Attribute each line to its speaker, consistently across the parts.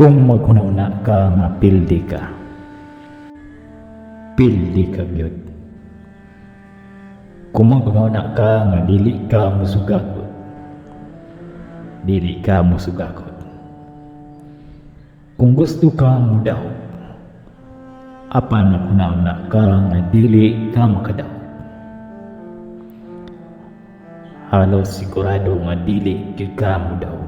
Speaker 1: Kung maghuna-huna ka nga pildi ka, pildi ka gyud. Kung maghuna-huna ka nga dili ka musugagot, dili ka musugagot. Kung gusto ka mudawg, apan naghuna-huna ka nga dili ka makadawg, halos sigurado nga dili gyud ka mudawg.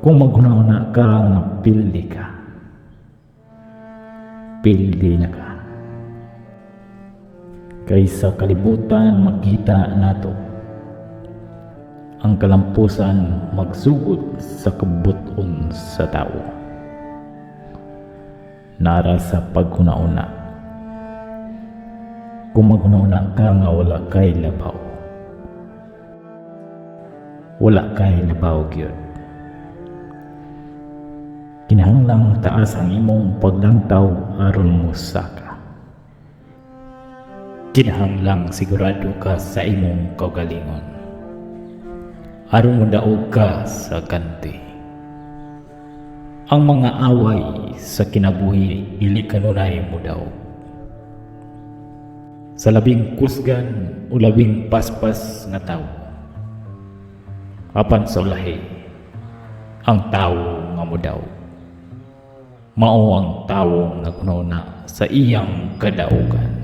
Speaker 1: Kung maghuna-huna ka nga pildi ka, pildi na ka. Kay sa kalibutan makita nato ang kalampusan magsugod sa kabut-on sa tawo. Nara sa paghuna-huna. Kung maghuna-huna ka nga wala kay labaw, wala kay labaw gyud. Kinahanglang taas ang imong paglantaw aron mosaka. Kinahanglang sigurado ka sa imong kaugalingon aron modaog ka sa ganti. Ang mga away sa kinabuhi dili kanunay modaog. Sa labing kusgan o labing paspas nga tawo, apan sa ulahi, ang tawo nga modaog mao ang tawong naghuna sa iyang kadaugan.